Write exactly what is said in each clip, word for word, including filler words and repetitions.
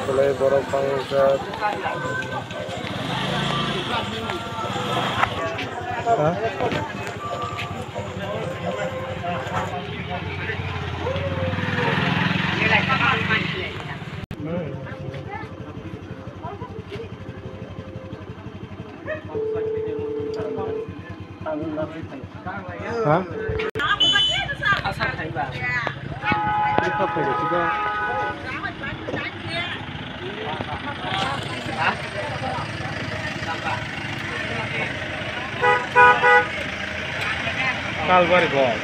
Belai borok bangsa. Ha? Ha? Kalbari bol.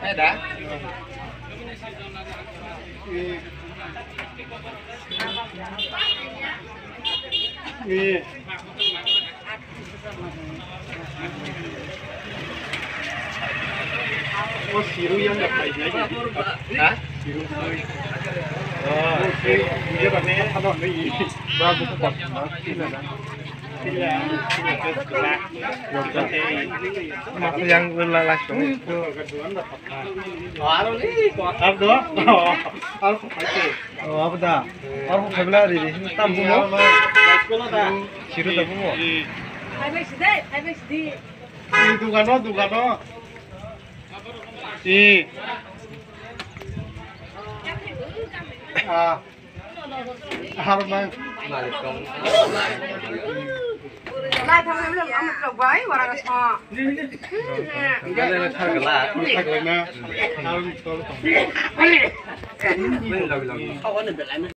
Eh, da. Eh. Eh. O siru yang dapat ini. Ha? Siru. Oh, siru. Dia dapat apa nih? Bagus kok. Yang la la. Aro ni ko. Aro do. Aro ko. O, abo da. Abo khaibla ri ri. Tam bumo. Siru da bumo. Phai bai sidi, phai bai sidi. Dugano, dugano. I. Ah. Har mang. Lai thang lai, lai thang lai, bai, wara ka sa. Lai lai thang lai. Thang lai na. Har mang tol tong. Lai lai lai.